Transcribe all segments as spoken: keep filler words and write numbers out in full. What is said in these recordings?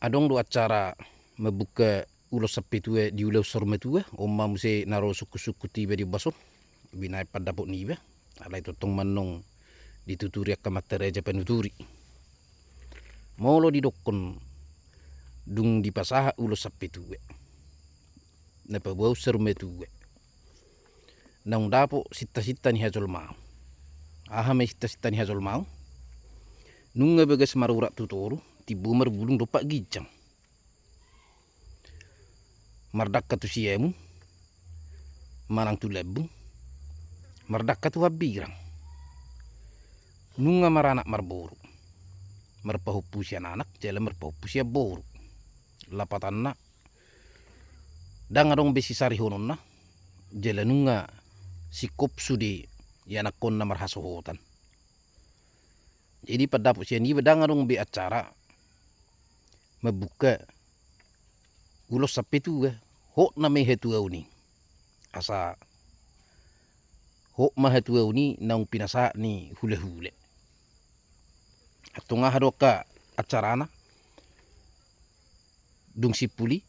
Adong do acara mambuka ulos sampetua di ulaon saur matua, on ma muse na ro sungkun-sungkun tiba di ombas on, binaen pandapot niba, alai tongtong ma annon dituturi angka amanta raja panuturi. Molo didokkon dung dipasahat ulos sampetua, na paboaon saur matua, naung dapot sinta-sinta ni hajolmaon. Aha ma i sinta-sinta ni hajolmaon? Nunga bagas marurat tu toru, timbo marbulung dompak ginjang. Mardangka tu siamun, manang tu lambung, mardangka tu hambirang. Nunga maranak marboru, marpahompu sian anak jala marpahompu sian boru. Lapatanna, ndang adong be sisarihononna, jala nunga singkop sude ianakhonna marhasohotan. Jadi pandapot sian iba, ndang adong be acara mambuka ulos sampetua, hot nama i hatuaon i. Asa hot ma hatuaon i naung pinasahat ni hula-hula. Antong aha do angka acarana? Dung simpul i,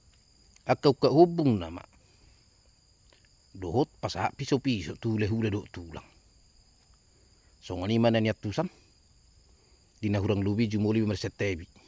angka ungkap hombung nama dohot pasahat piso-piso tu hula-hula dohot tulang. Songon i ma na niantusan di na hurang lobi jumolo i marsantabi.